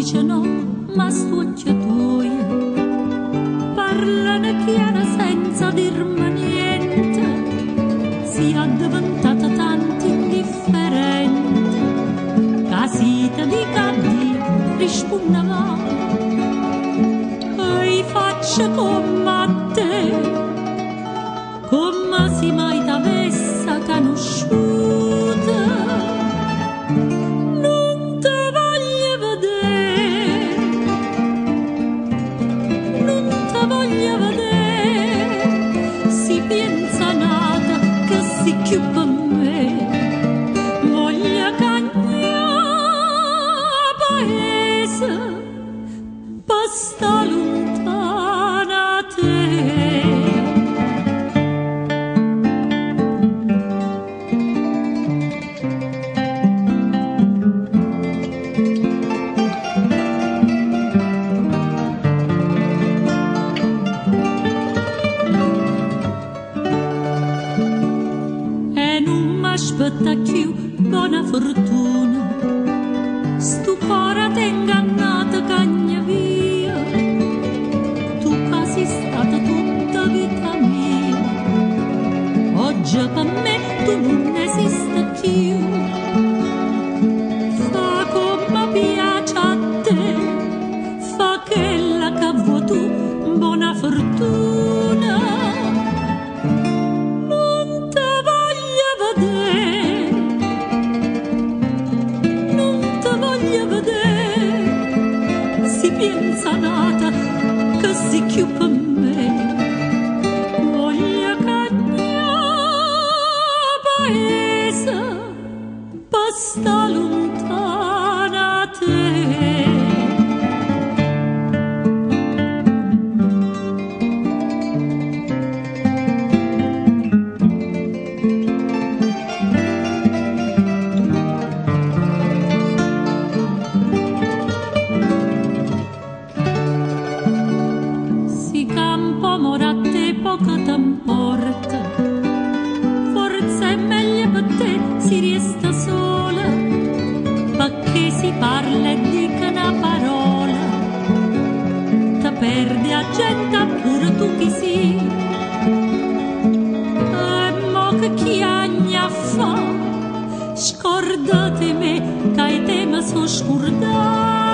dice no, ma st'uocchie tuoje parlano chiaro senza dirmi niente. Si addiventata tanto indifferente, ca si te dico addio, risponne va. E faccio come a te, come se mai t'avesse conosciuta. Nun te voglio vedere, nun te voglio vedere, si piensa nata che si più per me. Voglio cagnare paese, per sta lontana a te. E non m'aspetta più buona fortuna, sto cuore t'è ingannato cagna via, tu quasi stata tutta vita mia, oggi per me tu non esisti più. Fa come piace a te, fa quella che vuoi tu, buona fortuna. Non te voglio vedere, non te voglio vedere, si pensa nata che si più per me. Voglio cagnare paese, per sta lontana a te. Si campo amore a te poco t'importa, forse è meglio per te si resta sola, perché si parla e dica una parola, te perdi a gente pure tu chi sei. E mo che chiagna fa, scordate me che te mi so scordata.